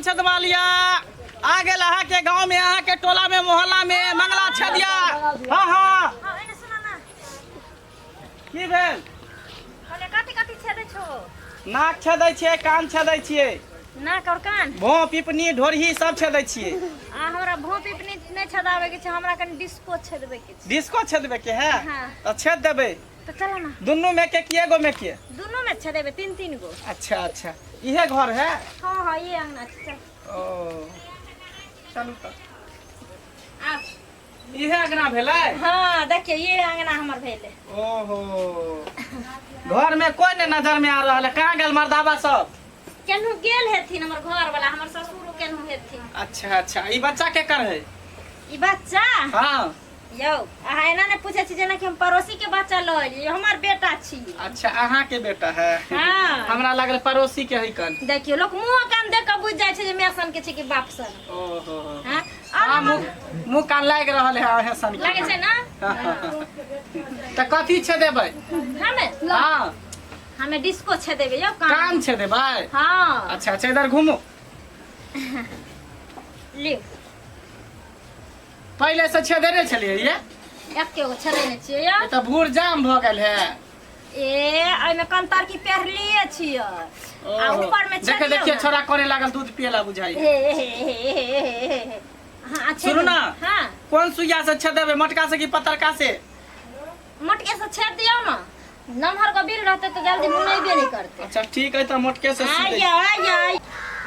कान छेदवा लिया। आ गेल अहाँके गाँव में, अहाँके टोला में, मोहल्ला में मंगला छेदिया। हाँ हाँ। हाँ, एने सुन ना। की भेल? कहलियै कथी कथी छेदै छौ? नाक छेदै छियै, कान छेदै छियै। नाक और कान? भों, पिपनी, ढोरही सब छेदै छियै। आ हमरा भों पिपनी नहि छेदाबै के छै, हमरा कनि डिस्को छेदबै के छै। डिस्को छेदबै के है? हाँ। तऽ छेद देबै। तऽ चलो ना। दुनू में के कि एगो में के? दुनू में छेदेबै, तीन तीन गो। अच्छा अच्छा, इहे घर है? हाँ हाँ, ये अंगना छै, चल। ओ चलू तऽ। आ इहे अंगना भेलै? हाँ देखियौ, ये अंगना हमर भेलै। ओहो, घर में कोई नहीं नजर में आ रहल है, कहाँ गेल मर्दाबा सब? केनहु गेल हेथिन हमर घर वाला, हमर ससुरो केनहु हेथिन। अच्छा अच्छा, ई बच्चा के कर है? ई बच्चा? हाँ। यौ, अहाँ एना नहि पूछै छी जेना कि हम पड़ोसी के बच्चा लऽ एलियै, हमर बेटा छी। अच्छा, अहाँ के बेटा है? हाँ। हमरा लागल पड़ोसी के है कन। देखियौ, लोक मुँह कान देख कऽ बुझि जाइ छै जे माय सन के छै कि बाप सन। ओहो। हाँ? हाँ, मुँह मुँह कान लागि रहल है अहें सन के। लागै छै ना? तऽ कथी छै देबै? हमे? हाँ। हमे डिस्को छै देबै यौ, कान। कान छै देबै? हाँ। अच्छा अच्छा, इधर घूमू। लिउ। पहिले से छेदेने छलियै ये? एके गो छेदेने छियै यौ। ई तऽ भूर जाम भऽ गेल है। ए एहिमे कंतर की पेरलिए छियै आ ओहो। ऊपर में देखे देखिए, छोरा करे लागल दूध पिए ला बुझाई। हे हे हे हे हे हे हे। हाँ, अच्छा। सुनू ना। हाँ। कोन सुइया से छेदेबै, मोटका से कि पतरका से? मोटके से छेद दियौ ना, नमहर के बिल रहते तो जल्दी मुनेबे नहीं करते। अच्छा ठीक है, तो मोटके से सी आय आय आय।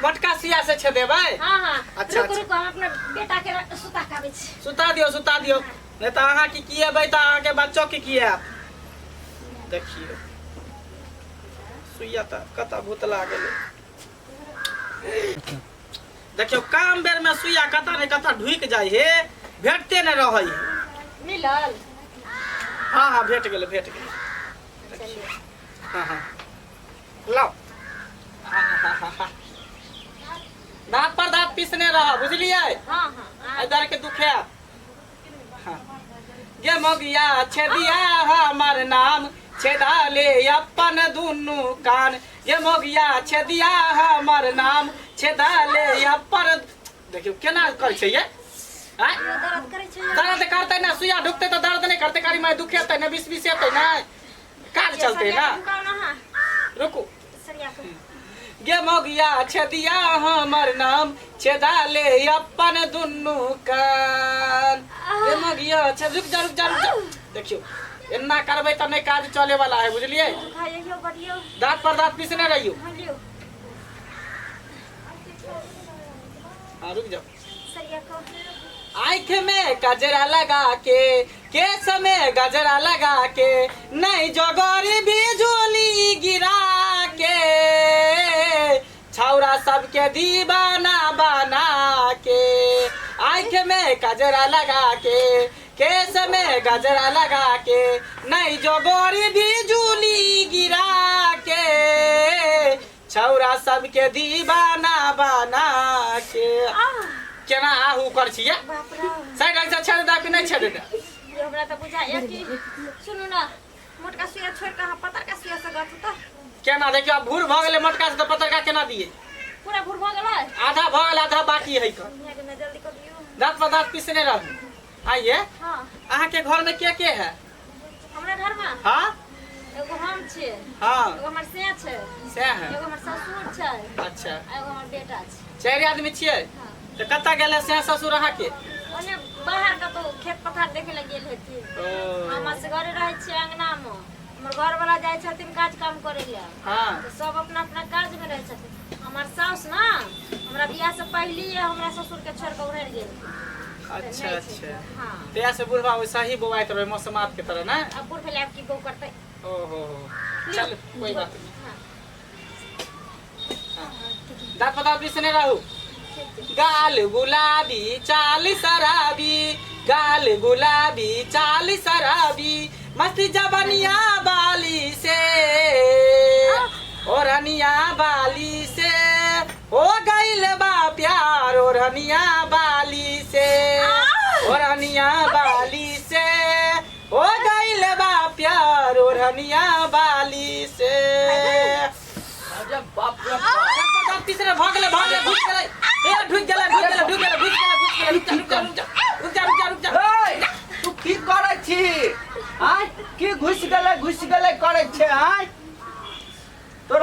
मोटका सुइया से छेदेबै? हाँ हाँ। अच्छा, रुकू अच्छा। रुकू, हम अपना बेटा के सुता के आबै छी। सुता दियौ, सुता दियौ, नहीं तो अहाँ की किएबै तऽ अहाँके बच्चो की किएब। देखियौ सुइया तऽ कतऽ भूतला गेलै। देखियौ काम बेर में सुइया कतऽ ने कतऽ ढुकि जाइ हे, भेटते नहि रहै हे। मिलल? हाँ हाँ, भेट गेलै, भेट गेलै। हाँ हाँ, लाओ। दाँत पर दाँत पीसने रह, बुझलियै? हाँ हाँ। इधर के दुखे। हाँ। गे मोगिया छेदिया हमर नाम, छेदा ले अपन दुनू कान। गे मोगिया छेदिया हमर नाम, छेदा ले अपन। देखियौ केना करै छै ये, आँय? दर्द करै छै। दर्द करतै ना, सुइया ढुकतै तऽ दर्द नहि करतै? कारी माय दुखेतै ना, बीस बीस हेतै ना, काज चलतै ना। रुकू। सरिया के। गे मोगिया छेदिया हमर नाम, छेदा ले अपन दुनू कान। गे मोगिया छे, रुक जा, रुक जा, रुक जा। देखियौ एना करबै तऽ नहि काज चले वाला है, बुझलियै? खाइयो बडियो। दाँत पर दाँत पीसने रहियौ। हाँ, लियो। हाँ, रुक जाओ। सरिया को। आँख में गजरा लगा के, केस में गजरा लगा के, नहीं जोगरी बिजुली गिरा के, छौरा सबके दीवाना बना के। आँख में गजरा लगा के, केस में गजरा लगा के, नहीं जोगरी बिजुली गिरा के, छौरा सबके दीवाना बना के। केना आहू कर छियै? बाप रे। साइड से छेद दे कि नहि छेद दे? ये हमरा तऽ बुझाइया कि सुनू ना, मोटका सुइया छोड़ि कऽ अहाँ पतरका सुइया से गथू तऽ। केना? देखियौ आब भूर भऽ गेलै मोटका से, तऽ पतरका केना दियै? पूरा भूर भऽ गेलै? आधा भऽ गेल, आधा बाकी है। कऽ बढ़िया के ना, जल्दी कऽ दियौ। दाँत पर दाँत पीसने रहू। आइए। हाँ। अहाँके घर में के के है? हमरा घर में? हाँ। एगो हम छियै। हाँ। एगो हमर से छै। से है। एगो हमर ससुर छै। अच्छा। आ एगो हमर बेटा छै। चारि आदमी छियै? हाँ। तऽ कतऽ गेलै से ससुर अहाँके? ओने बाहर कतौ खेत पथार देखे लए गेल हेथिन। ओ। हम असगरे रहै छियै अंगना मे, हमर घरवाला जाइ छथिन काज काम करै लए। हाँ। तऽ सब अपना अपना काज मे रहै छथिन। हमर साउस ना हमरा बियाह से पहलिए हमरा ससुर के छोड़ के उड़ि गेल। अच्छा अच्छा। हाँ। तहिया से बुढ़बा वैसा ही बौआइत रहे मौसमात के तरह ना? अब बूढ़ भेलै, आब की बौ करतै? ओहो, चल कोई बात नहीं। हाँ। दाँत पर दाँत पीसने रहू। गाल गुलाबी चाल शराबी, गाल गुलाबी चाल शराबी, मस्ती जबनिया बाली से, ओढ़निया बाली से हो गइल बा प्यार, ओढ़निया बाली से, ओढ़निया बाली से हो गइल बा प्यार, ओढ़निया बाली से। अरे बाप रे बाप। तीसरे भऽ गेलै, भऽ गेलै, घुसि गेलै।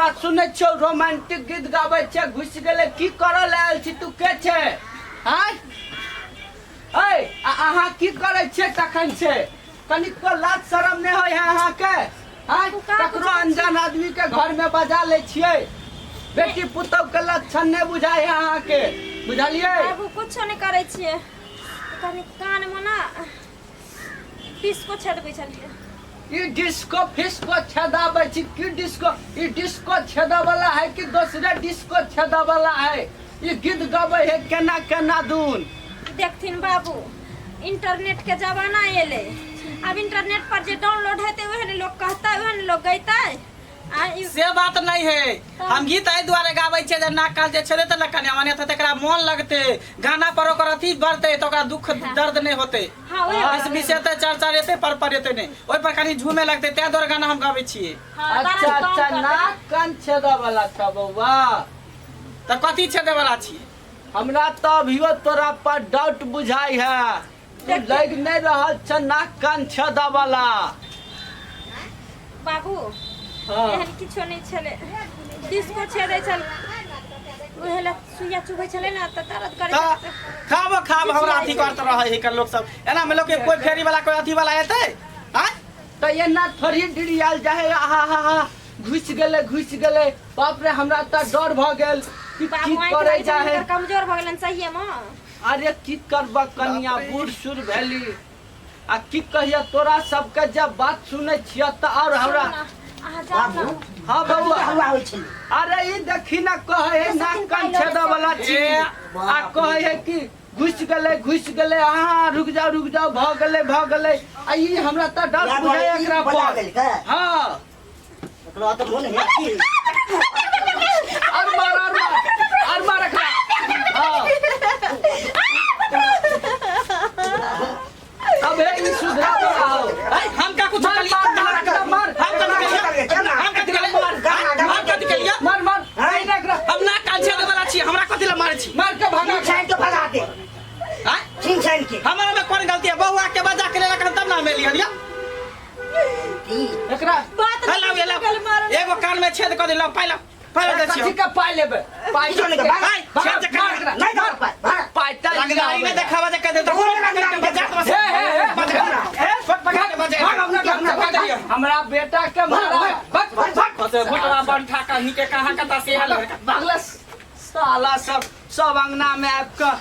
तोरा सुनै छियौ रोमांटिक गीत गाबै छै घुसि गेलै की करऽ लए आयल छी तू के छै आँय ऐ आ अहाँ की करै छियै तखन से कनिको लाज शरम नहि होइ है अहाँके आँय तू कहाँ ककरो अनजान आदमी के घर में बजा लै छियै बेटी पुतहु के लक्षण नहि बुझाइ है अहाँके बुझलियै बाबू कुछो नहि करै छियै कनि कानमे ने डिस्को छेदबै छलियै ई डिस्को फिस्को छेदाबै छी की डिस्को ई डिस्को छेदा वाला है कि दोसरे डिस्को छेदा वाला है ई गीत गबै है केना केना दून देखथिन बाबू इंटरनेट के जमाना एलै आब इंटरनेट पर जे डाउनलोड हेतै वएह ने लोग कहतै वएह ने लोग गैतै आ ई से बात नहीं है हम गीत एहि दुआरे गाबै छियै जे नाक कान जे छेदे तऽ कन्या माने तऽ तकरा मोन लगतै गाना पर ओकर अथी बढ़तै तऽ ओकरा दुख दर्द नहि होतै हाँ, वएह बीस बीस एतै चार चार एतै पर पर एतै नहि ओहि पर कनि झूमे लगतै ताहि दुआरे गाना हम गाबै छियै हाँ, अच्छा दर्द कम अच्छा करतै। नाक कान छेदा वाला छ बौआ तऽ कथी छेदे वाला छियै हमरा तऽ अभियो तोरा पर डाउट बुझाइ है तू लग नहि रहल छ नाक कान छेदा वाला बाबू हाँ एहन किछो नहि छलै डिस्को छेदै छल उहे लए सुइया चुभै छलै ने तऽ दर्द करै तऽ छलै। खाबो खाब हमरा अथी करत रहै है लोक सब एना मे लोक के कोई फेरी वाला कोई अथी वाला एतै आँय तऽ एना थोड़ी डिरियाल जाए आहा हा हा घुसि गेलै घुसि गेलै बाप रे हमरा तऽ डर भऽ गेल कि की बाबू आँखि करै लागै जाए छलै कमजोर भऽ गेलनि सहिए मे अरे की करबह कनिया बूढ़ सूढ़ भेली आ की कहिया तोरा सबके जब बात सुनै छिय तऽ और हमरा अहाँ जाउ ने हाँ बबुआ हल्ला होइ छलै अरे ई देखी ना कहे है नाक कान छेदा वाला चीज आ कहे है कि घुसि गेलै घुसि गेलै अहाँ रुक जाओ रुक जाओ भऽ गेलै भऽ गेलै आ ई हमरा तऽ डर या बुझाइ ई एकरा बजा पर देलकै हाँ एकरा तऽ मोन है की और मार और मार और मार एकरा हाँ अब हे ई सुधरा आओ ऐ, हम का कुछ मार कलिया मार मार एकरा मार हम कथी कलिया हम कथी कलिया हम कथी कलिया मार मार नहीं ना एकरा हम ना कान छेदे वाला छी हमरा कथी ला मारे छी मार के भगा छीन छानि के भगा दे आँय? छीन छानि के हमरा में कोन गलती है बउआ के बजा के लेलक हन तब ना हम एलियै हन यौ की एकरा बात हेलो नहि हेलो गेल मारल एगो कान में छेद कर देलक पाइला पाइला दै कथी छियौ के पाइ लेबै पाइ किछो नहि के भाग। आँय, छेद जे मार कर एकरा नहि दऽ पाइ भाग पाइ तऽ रंगदारी में देखावा जे कह दे तो बजा हे हे हे बजा बजा बजा बजा हमरा बेटा के मारा बस बस बस घुटवा बन ठाका नीके कहाँ कता से हाल भगला साला सब सब अंगना में आबि कऽ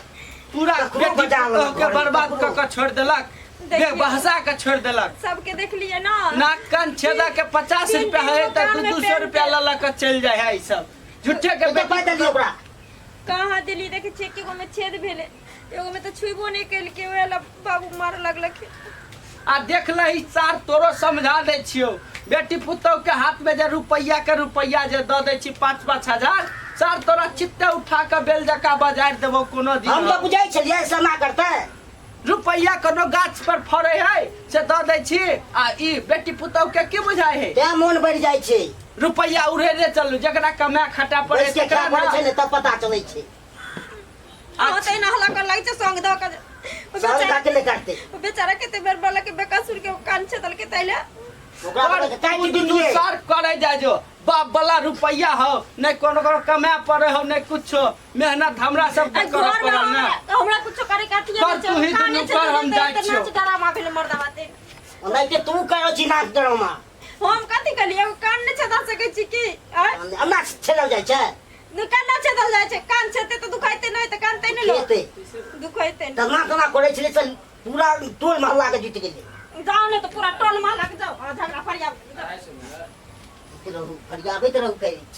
पूरा ककरो बेटी बजा लेलक पुतोह के घरमे, बर्बाद ककरो। कऽ कऽ छोड़ि देलक देखियौ। बहसा के छोड़ि देलक सबके देखलियै ना नाक कान छेदा के 50 तीन रुपया तीन है गो तऽ कान दू में दू सौ पेन रुपया के। लऽ लऽ कऽ चलि जाइ है ई सब झूठे के कते पाइ बेटी देलियै ओकरा कहाँ देली देखै छियै एगो में छेद भेलै एगो में तऽ छुइबो नहि केलकै ओएह लए बाबू मारऽ लगलखिन आ देख लही सार तोरो समझा दै छियौ बेटी पुतोह के हाथ में जे रुपैया के रुपैया जे दऽ दै छी 5-5 हजार सार तोरा चित्ते उठा के बेल जकाँ बजारि देबौ कोनो दिन हम तऽ बुझै छलियै ऐसा करतै रुपैया कोनो गाछ पर फड़े है से दऽ दै छी आ ई बेटी पुतोह के की बुझाइ है तें मोन बढ़ि जाइ छै रुपैया उड़ेने चलू जकरा कमाए खटा पड़े बैस के तकरा खाय पड़ै ना। छै ने तब पता चलै छै हाँ तऽ एना हल्ला कर लागै छै संग दऽ कऽ ओ साल बेचारा काटे ले काटते ओ बेचारा कते बेर बोलक कि बेकसूर के ओ कान छेदलकै ताहि लए ओकरा पर बोले के काटि तू दुनू दिलियै सार करे जाय जो बाप वाला रुपैया हो नहीं कोनो कोनो कमाए पड़े हो नहीं कुछो मेहनत हमरा सबके आ करऽ घर में पड़ल ना हमरा हमरा कुछो करे के अथिये कर नहि छै तू ही काने दुनू कर, हम छेदलियै जाइ तऽ छियौ। नाच डरामा भेलै मर्दावा ते ओनाहिते तू करै छी नाच ड्रामा हम कथी कहलियै एगो कान नहि छेदा सकै छी की आँय एना छेलल जाइ छै नहि कान नहि छेदल जाइ छै कान छेदतै तऽ दुखाइते नहि तऽ कानतै नहि लोक खेतै दुखाइते नहि तना तना करै छलै तऽ पूरा टोल मोहल्ला के जीत गेलै जाओ नहि तऽ पूरा टोल महला के जाओ आ झगड़ा फरियाब रहू फरियाबैत रहू कहै छी।